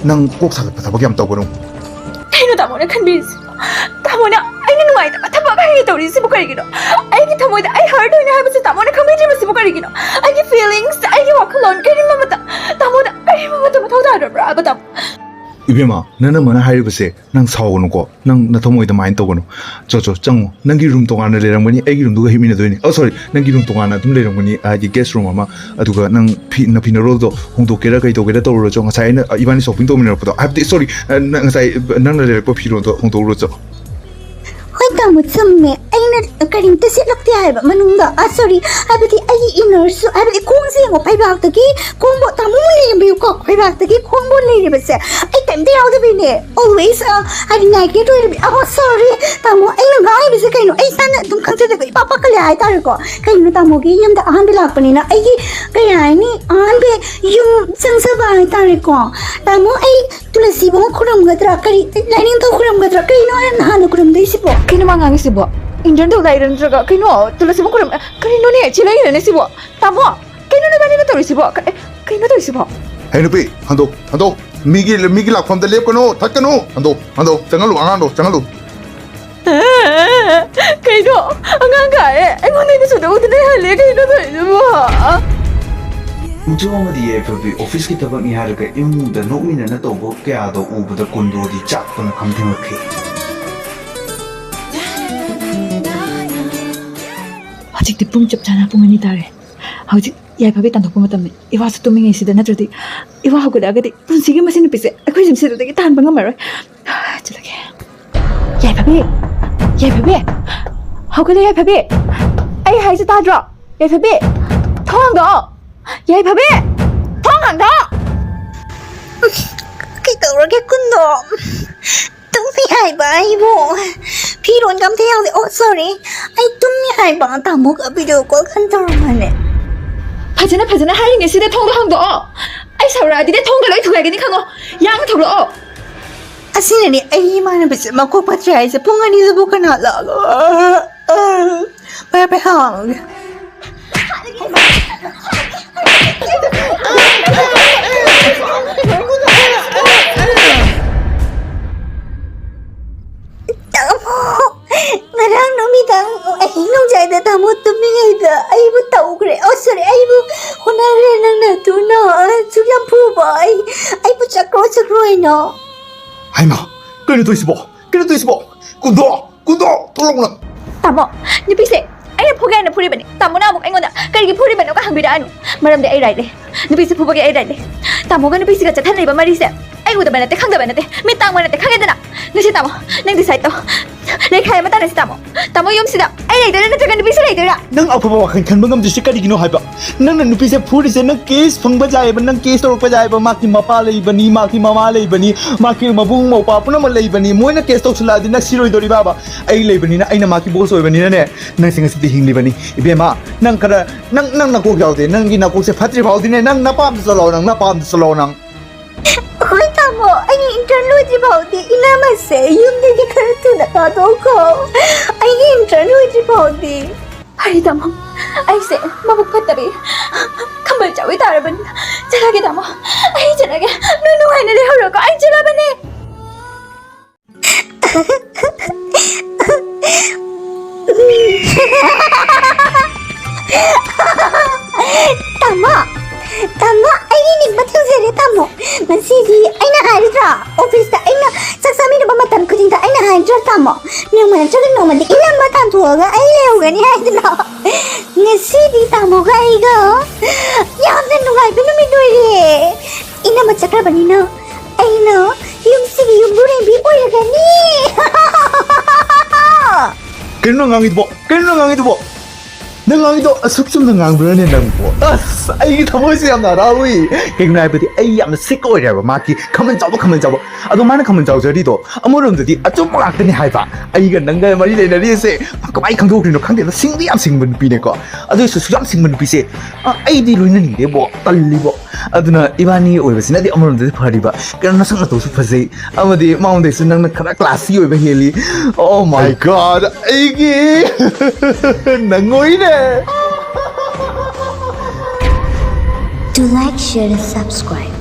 ꯅꯪ ꯀꯣꯛ ꯁꯥꯒꯠꯄ ꯊꯕꯛ ꯌꯥꯝ ꯇꯧꯒꯅꯨ꯫ ꯀꯩꯅꯣ ꯇꯥꯃꯣꯅ ꯈꯟꯕꯤꯔꯤꯁꯤꯕꯣ? ꯇꯥꯃꯣꯅ ꯑꯩꯅ ꯅꯨꯡꯉꯥꯏꯇꯕ ꯊꯕꯛ ꯍꯥꯏꯒꯦ ꯇꯧꯔꯤꯁꯤꯕꯨ ꯀꯔꯤꯒꯤꯅꯣ? ꯑꯩꯒꯤ ꯊꯃꯣꯏꯗ ꯑꯩ hurt ꯑꯣꯏꯅ ꯍꯥꯏꯕꯁꯤ ꯇꯥꯃꯣꯅ ꯈꯪꯕꯤꯗ꯭ꯔꯤꯕꯁꯤꯕꯨ ꯀꯔꯤꯒꯤꯅꯣ? ꯑꯩꯒꯤ feelings, ꯑꯩꯒꯤ ꯋꯥꯈꯜꯂꯣꯟ ꯀꯔꯤꯃꯠꯇ ꯇꯥꯃꯣꯗ ꯀꯔꯤꯃꯠꯇ ꯃꯊꯧ ꯇꯥꯗ꯭ꯔꯕ꯭ꯔꯥꯕ ꯇꯥꯃꯣ? ꯏꯕꯦꯝꯃ, ꯅꯪꯅ ꯃꯅ ꯍꯥꯏꯔꯤꯕꯁꯦ, ꯅꯪ ꯁꯥꯎꯒꯅꯨꯀꯣ, ꯅꯪ ꯅꯊꯃꯣꯏ ꯑꯗꯨꯃꯥꯏꯅ ꯇꯧꯒꯅꯨ꯫ ꯆꯣ, ꯆꯣ, ꯆꯪꯉꯣ, ꯅꯪꯒꯤ ꯔꯨꯝ ꯇꯣꯉꯥꯟꯅ ꯂꯩꯔꯝꯒꯅꯤ, ꯑꯩꯒꯤ ꯔꯨꯝꯗꯨꯒ ꯍꯤꯞꯃꯤꯟꯅꯗꯣꯏꯅꯤ꯫ ꯑꯣ, ꯁꯣꯔꯤ, ꯅꯪꯒꯤ ꯔꯨꯝ ꯇꯣꯉꯥꯟꯅ ꯑꯗꯨꯝ ꯂꯩꯔꯝꯒꯅꯤ, ꯍꯥꯏꯗꯤ ꯒꯦꯁ ꯔꯨꯝ ꯑꯃ꯫ ꯑꯗꯨꯒ ꯅꯪ ꯐꯤ, ꯅꯐꯤ ꯅꯔꯣꯜꯗꯣ ꯍꯣꯡꯗꯣꯛꯀꯦꯔꯥ ꯀꯩ ꯇꯧꯒꯦꯔꯥ ꯇꯧꯔꯨꯔꯣ ꯆꯣ, ꯉꯁꯥꯏ ꯑꯩꯅ, ꯏꯕꯥꯅꯤ ꯁꯣꯄꯤꯡ ꯇꯧꯃꯤꯟꯅꯔꯛꯄꯗꯣ, ꯍꯥꯏꯕꯗꯤ, ꯁꯣꯔꯤ, ꯅꯪ ꯉꯁꯥꯏ ꯅꯪꯅ ꯂꯩꯔꯛꯄ ꯐꯤꯔꯣꯜꯗꯣ ꯍꯣꯡꯗꯣꯛꯎꯔꯣ ꯆꯣ꯫ ꯍꯣꯏ ꯇꯥꯃꯣ, ꯆꯨꯝꯃꯦ꯫ ꯑꯩꯅ ꯀꯔꯤꯝꯇ ꯁꯦꯠꯂꯛꯇꯦ ꯍꯥꯏꯕ ꯃꯅꯨꯡꯗ꯫ ꯑ, ꯁꯣꯔꯤ, ꯍꯥꯏꯕꯗꯤ ꯑꯩꯒꯤ ꯏꯅꯔꯁꯨ, ꯍꯥꯏꯕꯗꯤ ꯈꯣꯡꯁꯦ ꯌꯦꯡꯉꯣ, ꯐꯩꯕꯥꯛꯇꯒꯤ ꯈꯣꯡꯕꯣ-, ꯇꯥꯃꯣ ꯑꯃꯨꯛ ꯂꯩꯔꯝꯕꯤꯌꯨꯀꯣ, ꯐꯩꯕꯥꯛꯇꯒꯤ ꯈꯣꯡꯕꯣ ꯂꯩꯔꯤꯕꯁꯦ ꯑꯩ ꯀꯔꯤꯝꯇ ꯌꯥꯎꯗꯕꯤꯅꯦ꯫ Always, ꯑ, ꯍꯥꯏꯗꯤ ꯅꯦꯀꯦꯗ ꯑꯣꯏꯔꯕꯤ꯫ ꯑꯍꯣ, ꯁꯣꯔꯤ ꯇꯥꯃꯣ, ꯑꯩꯅ ꯉꯥꯡꯉꯤꯕꯁꯦ ꯀꯩꯅꯣ? ꯑꯩ ꯏꯁꯥꯅ ꯑꯗꯨꯝ ꯈꯪꯖꯗꯕ ꯏꯄꯥ ꯄꯥꯈꯠꯂꯦ ꯍꯥꯏꯇꯥꯔꯦꯀꯣ꯫ ꯀꯩꯅꯣ, ꯇꯥꯃꯣꯒꯤ ꯌꯨꯝꯗ ꯑꯍꯥꯟꯕ ꯂꯥꯛꯄꯅꯤꯅ ꯑꯩꯒꯤ, ꯀꯩ ꯍꯥꯏꯅꯤ, ꯑꯍꯥꯟꯕ ꯌꯨꯝ ꯆꯪꯖꯕ ꯍꯥꯏꯇꯥꯔꯦꯀꯣ꯫ ꯇꯥꯃꯣ, ꯑꯩ ꯇꯨꯂꯁꯤꯕꯣꯡ ꯈꯨꯔꯨꯝꯒꯗ꯭ꯔꯥ? ꯀꯔꯤ, ꯂꯥꯏꯅꯤꯡꯊꯧ ꯈꯨꯔꯨꯝꯒꯗ꯭ꯔꯥ? ꯀꯔꯤꯅꯣ ꯍꯥꯟꯅ, ꯍꯥꯟꯅ ꯈꯨꯔꯨꯝꯗꯣꯏꯁꯤꯕꯣ? ꯀꯩꯅꯣ ꯃꯥ ꯉꯥꯡꯉꯤꯁꯤꯕꯣ? ꯏꯟꯗꯤꯌꯟ ꯇꯧꯗꯥꯏꯔ ꯅꯠꯇ꯭ꯔꯒ ꯀꯩꯅꯣ? ꯇꯨꯂꯁꯤꯕꯣꯡ ꯈꯨꯔꯨꯝ-, ꯀꯔꯤꯅꯣꯅꯦ? ꯆꯦꯜꯂꯛꯏꯔꯅꯦ ꯁꯤꯕꯣ? ꯇꯥꯃꯣ, ꯀꯩꯅꯣ ꯅꯕꯥꯅꯤꯅ ꯇꯧꯔꯤꯁꯤꯕꯣ? ꯀ-, ꯑꯦ, ꯀꯩꯅꯣ ꯇꯧꯔꯤꯁꯤꯕꯣ? ꯍꯦ ꯅꯨꯄꯤ, ꯍꯟꯗꯣꯛ, ꯍꯟꯗꯣꯛ꯫ ꯃꯤꯒꯤ, ꯃꯤꯒꯤ ꯂꯥꯛꯐꯝꯗ ꯂꯦꯞꯀꯅꯨ, ꯊꯠꯀꯅꯨ꯫ ꯍꯟꯗꯣꯛ, ꯍꯟꯗꯣꯛ, ꯆꯪꯍꯜꯂꯨ, ꯑꯉꯥꯡꯗꯣ, ꯆꯪꯍꯜꯂꯨ꯫ ꯀꯩꯅꯣ? ꯑꯉꯥꯡ ꯀꯥꯔꯦ? ꯑꯩꯉꯣꯟꯗ ꯑꯩꯅ ꯁꯨꯗ ꯎꯗꯅ ꯍꯜꯂꯦ꯫ ꯀꯩꯅꯣ ꯇꯧꯔꯤꯁꯤꯕꯣ? ꯄꯨꯡꯖꯣ ꯑꯃꯗꯤ ꯌꯥꯏꯐꯕꯤ ꯑꯣꯐꯤꯁꯀꯤ ꯊꯕꯛꯅꯤ ꯍꯥꯏꯔꯒ ꯏꯃꯨꯡꯗ ꯅꯣꯛꯃꯤꯟꯅꯅ ꯇꯧꯕ ꯀꯌꯥꯗꯣ ꯎꯕꯗ ꯀꯨꯟꯗꯣꯗꯤ ꯆꯥꯛꯄꯅ ꯈꯝ ꯊꯦꯡꯂꯛꯈꯤ꯫ ꯍꯧꯖꯤꯛꯇꯤ ꯄꯨꯡ ꯆꯞ ꯆꯥꯅ ꯄꯨꯡ ꯑꯅꯤ ꯇꯥꯔꯦ꯫ ꯍꯧꯖꯤꯛ ꯌꯥꯏꯐꯕꯤ ꯇꯥꯟꯊꯣꯛꯄ ꯃꯇꯝꯅꯤ꯫ ꯏꯋꯥꯁꯨ ꯇꯨꯝꯃꯤꯉꯩꯁꯤꯗ, ꯅꯠꯇ꯭ꯔꯗꯤ ꯏꯋꯥ ꯍꯧꯒꯠꯂꯛꯑꯒꯗꯤ ꯄꯨꯟꯁꯤꯒꯤ ꯃꯁꯤ ꯅꯨꯄꯤꯁꯦ ꯑꯩꯈꯣꯏ ꯌꯨꯝꯁꯤꯗꯒꯤ ꯇꯥꯍꯟꯕ ꯉꯝꯃꯔꯣꯏ꯫ ꯆꯠꯂꯒꯦ꯫ ꯌꯥꯏꯐꯕꯤ! ꯌꯥꯏꯐꯕꯤ! ꯍꯧꯒꯠꯂꯦ, ꯌꯥꯏꯐꯕꯤ! ꯑꯩ ꯍꯥꯏꯁꯦ ꯇꯥꯗ꯭ꯔꯣ? ꯌꯥꯏꯐꯕꯤ! ꯊꯣꯡ ꯍꯥꯡꯗꯣꯛꯑꯣ! ꯌꯥꯏꯐꯕꯤ! ꯊꯣꯡ ꯍꯥꯡꯗꯣꯛꯑꯣ! ꯀꯩꯗꯧꯔꯒꯦ ꯀꯨꯟꯗꯣ? ꯇꯨꯝꯃꯤ ꯍꯥꯏꯕ ꯑꯩꯕꯨ? ꯐꯤꯔꯣꯟꯒ ꯑꯝꯇ ꯌꯥꯎꯗꯦ꯫ ꯑꯣ, ꯁꯣꯔꯤ, ꯑꯩ ꯇꯨꯝꯃꯤ ꯍꯥꯏꯕ꯫ ꯇꯥꯃꯣꯒ ꯚꯤꯗꯤꯑꯣ ꯀꯣꯜ ꯀꯟꯅ ꯇꯧꯔꯝꯕꯅꯦ꯫ ꯐꯖꯅ, ꯐꯖꯅ ꯍꯥꯏꯔꯤꯉꯩꯁꯤꯗ ꯊꯣꯡꯗꯣ ꯍꯥꯡꯗꯣꯛꯑꯣ! ꯑꯩ ꯁꯥꯎꯔꯛꯑꯗꯤꯅꯦ ꯊꯣꯡꯒ ꯂꯣꯏ ꯊꯨꯒꯥꯏꯒꯅꯤ ꯈꯪꯉꯣ! ꯌꯥꯡꯅ ꯊꯣꯛꯂꯛꯑꯣ! ꯑꯁꯤꯅꯅꯦ ꯑꯩꯒꯤ ꯏꯃꯥꯟꯅꯕꯤꯁꯦ ꯃꯀꯣꯛ ꯐꯠꯇ꯭ꯔꯦ ꯍꯥꯏꯁꯦ꯫ ꯄꯨꯡ ꯑꯅꯤꯗꯕꯨ ꯀꯅꯥ ꯂꯥꯛꯑꯒ? ꯐꯔꯦ, ꯐꯔꯦ, ꯍꯥꯡꯉꯒꯦ꯫ ꯇꯥꯃꯣ, ꯉꯔꯥꯡ ꯅꯨꯃꯤꯗꯥꯡ ꯑꯍꯤꯡ ꯅꯣꯡꯌꯥꯏꯗ ꯇꯥꯃꯣ ꯇꯨꯝꯃꯤꯉꯩꯗ ꯑꯩꯕꯨ ꯇꯧꯈ꯭ꯔꯦ꯫ ꯑꯣ, ꯁꯣꯔꯤ, ꯑꯩꯕꯨ ꯍꯣꯠꯅꯈ꯭ꯔꯦ ꯅꯪꯅ꯫ ꯑꯗꯨꯅ ꯑꯁꯨꯛ ꯌꯥꯝ ꯐꯨꯕ ꯑꯩ, ꯑꯩꯕꯨ ꯆꯠꯈ꯭ꯔꯣ, ꯆꯠꯈ꯭ꯔꯣ ꯍꯥꯏꯅꯣ꯫ ꯍꯩꯃꯥ, ꯀꯩꯅꯣ ꯇꯧꯔꯤꯁꯤꯕꯣ? ꯀꯩꯅꯣ ꯇꯧꯔꯤꯁꯤꯕꯣ? ꯀꯨꯟꯗꯣ, ꯀꯨꯟꯗꯣ, ꯊꯣꯛꯂꯛꯎ ꯅꯪ꯫ ꯇꯥꯃꯣ, ꯅꯨꯄꯤꯁꯦ ꯑꯩꯅ ꯐꯨꯒꯦ ꯍꯥꯏꯅ ꯐꯨꯔꯤꯕꯅꯤ꯫ ꯇꯥꯃꯣꯅ ꯑꯃꯨꯛ ꯑꯩꯉꯣꯟꯗ ꯀꯔꯤꯒꯤ ꯐꯨꯔꯤꯕꯅꯣꯒ ꯍꯪꯕꯤꯔꯛꯑꯅꯨ꯫ ꯃꯔꯝꯗꯤ ꯑꯩ right ꯂꯩ꯫ ꯅꯨꯄꯤꯁꯦ ꯐꯨꯕꯒꯤ ꯑꯩ right ꯂꯩ꯫ ꯇꯥꯃꯣꯒ ꯅꯨꯄꯤꯁꯤꯒ ꯆꯠꯊꯅꯔꯤꯕ ꯃꯔꯤꯁꯦ ꯑꯩ ꯎꯗꯕ ꯅꯠꯇꯦ, ꯈꯪꯗꯕ ꯅꯠꯇꯦ, ꯃꯤꯠ ꯇꯥꯡꯕ ꯅꯠꯇꯦ, ꯈꯪꯉꯦꯗꯅ? ꯉꯁꯤ ꯇꯥꯃꯣ, ꯅꯪ decide ꯇꯧ꯫ ꯂꯩꯈꯥꯏ ꯑꯃ ꯇꯥꯟꯅꯁꯤ ꯇꯥꯃꯣ꯫ ꯇꯥꯃꯣ, ꯌꯨꯝꯁꯤꯗ ꯑꯩ ꯂꯩꯗꯣꯏꯔꯥ ꯅꯠꯇ꯭ꯔꯒ ꯅꯨꯄꯤꯁꯤ ꯂꯩꯗꯣꯏꯔꯥ? ꯅꯪ ꯑꯐꯕ ꯋꯥꯈꯜ ꯈꯟꯕ ꯉꯝꯗ꯭ꯔꯤꯁꯦ ꯀꯔꯤꯒꯤꯅꯣ ꯍꯥꯏꯕ? ꯅꯪꯅ ꯅꯨꯄꯤꯁꯦ ꯐꯨꯔꯤꯁꯦ ꯅꯪ case ꯐꯪꯕ ꯌꯥꯏꯑꯕ, ꯅꯪ case ꯇꯧꯔꯛꯄ ꯌꯥꯏꯑꯕ, ꯃꯥꯒꯤ ꯃꯄꯥ ꯂꯩꯕꯅꯤ, ꯃꯥꯒꯤ ꯃꯃꯥ ꯂꯩꯕꯅꯤ, ꯃꯥꯒꯤ ꯃꯕꯨꯡ ꯃꯧꯄ꯭ꯋꯥ ꯄꯨꯝꯅꯃꯛ ꯂꯩꯕꯅꯤ, ꯃꯣꯏꯅ case ꯇꯧꯁꯤꯜꯂꯛꯑꯗꯤ ꯅꯪ ꯁꯤꯔꯣꯏꯗꯣꯔꯤꯕꯕ? ꯑꯩ ꯂꯩꯕꯅꯤꯅ, ꯑꯩꯅ ꯃꯥꯒꯤ boss ꯑꯣꯏꯕꯅꯤꯅꯅꯦ, ꯅꯪꯁꯦ ꯉꯁꯤꯗꯤ ꯍꯤꯡꯂꯤꯕꯅꯤ꯫ ꯏꯕꯦꯝꯃ, ꯅꯪ ꯈꯔ, ꯅꯪ, ꯅꯪ ꯅꯀꯣꯛ ꯌꯥꯎꯗꯦ, ꯅꯪꯒꯤ ꯅꯀꯣꯛꯁꯦ ꯐꯠꯇ꯭ꯔꯤ ꯐꯥꯎꯗꯤꯅꯦ, ꯅꯪ ꯅꯄꯥꯝꯗ ꯆꯠꯂꯣ, ꯅꯪ ꯅꯄꯥꯝꯗ ꯆꯠꯂꯣ ꯅꯪ꯫ ꯍꯣꯏ ꯇꯥꯃꯣ, ꯑꯩꯒꯤ intern ꯂꯣꯏꯗ꯭ꯔꯤ ꯐꯥꯎꯗꯤ ꯏꯅꯝꯃꯁꯦ ꯌꯨꯝꯗꯒꯤ ꯈꯔ ꯊꯨꯅ ꯊꯥꯗꯣꯛꯈꯣ꯫ ꯑꯩꯒꯤ intern ꯂꯣꯏꯗ꯭ꯔꯤ ꯐꯥꯎꯗꯤ꯫ ꯐꯔꯦ ꯇꯥꯃꯣ, ꯑꯩꯁꯦ ꯃꯕꯨꯛ ꯐꯠꯇꯕꯤ ꯈꯝꯕꯜ ꯆꯥꯎꯕꯤ ꯇꯥꯔꯕꯅꯤꯅ ꯆꯠꯂꯒꯦ ꯇꯥꯃꯣ, ꯑꯩ ꯆꯠꯂꯒꯦ꯫ ꯅꯣꯏ ꯅꯨꯡꯉꯥꯏꯅ ꯂꯩꯍꯧꯔꯣꯀꯣ, ꯑꯩ ꯆꯠꯂꯕꯅꯦ꯫ ꯇꯥꯃꯣ, ꯇꯥꯃꯣ, ꯑꯩ ꯅꯤꯡꯕ ꯊꯨꯡꯖꯔꯦ ꯇꯥꯃꯣ꯫ ꯉꯁꯤꯗꯤ ꯑꯩꯅ ꯍꯥꯏꯔꯗ꯭ꯔꯥ, office ꯇ ꯑꯩꯅ ꯆꯥꯛ ꯆꯥꯃꯤꯟꯅꯕ ꯃꯇꯝ ꯈꯨꯗꯤꯡꯗ ꯑꯩꯅ ꯍꯥꯏꯗ꯭ꯔꯥ ꯇꯥꯃꯣ, ꯅꯣꯡꯃ ꯅꯠꯇ꯭ꯔꯒ ꯅꯣꯡꯃꯗꯤ ꯏꯅꯝꯃ ꯇꯥꯟꯊꯣꯛꯑꯒ ꯑꯩ ꯂꯩꯍꯧꯒꯅꯤ ꯍꯥꯏꯗꯅ? ꯉꯁꯤꯗꯤ ꯇꯥꯃꯣꯒ ꯑꯩꯒ ꯌꯥꯝꯅ ꯅꯨꯡꯉꯥꯏꯕ ꯅꯨꯃꯤꯠ ꯑꯣꯏꯔꯦ꯫ ꯏꯅꯝꯃ ꯆꯠꯈ꯭ꯔꯕꯅꯤꯅ ꯑꯩꯅ ꯌꯨꯝꯁꯤꯒꯤ ꯌꯨꯝꯕꯨꯔꯦꯝꯕꯤ ꯑꯣꯏꯔꯒꯅꯤ꯫ ꯀꯩꯅꯣ ꯅꯪ ꯉꯥꯡꯉꯤꯗꯨꯕꯣ? ꯀꯩꯅꯣ ꯅꯪ ꯉꯥꯡꯉꯤꯗꯨꯕꯣ? ꯅꯪ ꯉꯥꯡꯉꯤꯗꯣ ꯑꯁꯨꯛ ꯆꯨꯝꯅ ꯉꯥꯡꯕ꯭ꯔꯅꯦ ꯅꯪꯕꯣ? ꯑꯁ, ꯑꯩꯒꯤ ꯊꯃꯣꯏꯁꯦ ꯌꯥꯝꯅ ꯍꯔꯥꯎꯏ꯫ ꯀꯩꯒꯤꯅꯣ ꯍꯥꯏꯕꯗꯤ ꯑꯩ ꯌꯥꯝꯅ sick ꯑꯣꯏꯔꯦꯕ ꯃꯥꯒꯤ ꯈꯝꯕꯜ ꯆꯥꯎꯕ, ꯈꯝꯕꯜ ꯆꯥꯎꯕ꯫ ꯑꯗꯣ ꯃꯥꯅ ꯈꯝꯕꯜ ꯆꯥꯎꯖꯔꯤꯗꯣ ꯑꯃꯔꯣꯝꯗꯗꯤ ꯑꯆꯨꯝꯕ ꯉꯥꯛꯇꯅꯤ ꯍꯥꯏꯕ꯫ ꯑꯩꯒ ꯅꯪꯒ ꯃꯔꯤ ꯂꯩꯅꯔꯤꯁꯦ ꯀꯃꯥꯏꯅ ꯈꯪꯗꯣꯛꯈ꯭ꯔꯤꯅꯣ ꯈꯪꯗꯦ꯫ ꯑꯗꯣ ꯁꯤꯡꯗꯤ ꯌꯥꯝ ꯁꯤꯡꯕ ꯅꯨꯄꯤꯅꯦꯀꯣ꯫ ꯑꯗꯨꯏꯁꯨ ꯁꯨꯛꯌꯥꯝ ꯁꯤꯡꯕ ꯅꯨꯄꯤꯁꯦ, ꯑ, ꯑꯩꯗꯤ ꯂꯣꯏꯅꯅꯤꯡꯗꯦꯕꯣ, ꯇꯜꯂꯤꯕꯣ꯫ ꯑꯗꯨꯅ ꯏꯕꯥꯅꯤ ꯑꯣꯏꯕꯁꯤꯅꯗꯤ ꯑꯃꯔꯣꯝꯗꯗꯤ ꯐꯔꯤꯕ꯫ ꯀꯩꯅꯣ, ꯅꯁꯛ ꯅꯇꯧꯁꯨ ꯐꯖꯩ, ꯑꯃꯗꯤ ꯃꯉꯣꯟꯗꯒꯤꯁꯨ ꯅꯪꯅ ꯈꯔ classy ꯑꯣꯏꯕ ꯍꯦꯜꯂꯤ꯫ Oh my God, ꯑꯩꯒꯤ ꯅꯪ ꯑꯣꯏꯔꯦ꯫ To like, share and subscribe.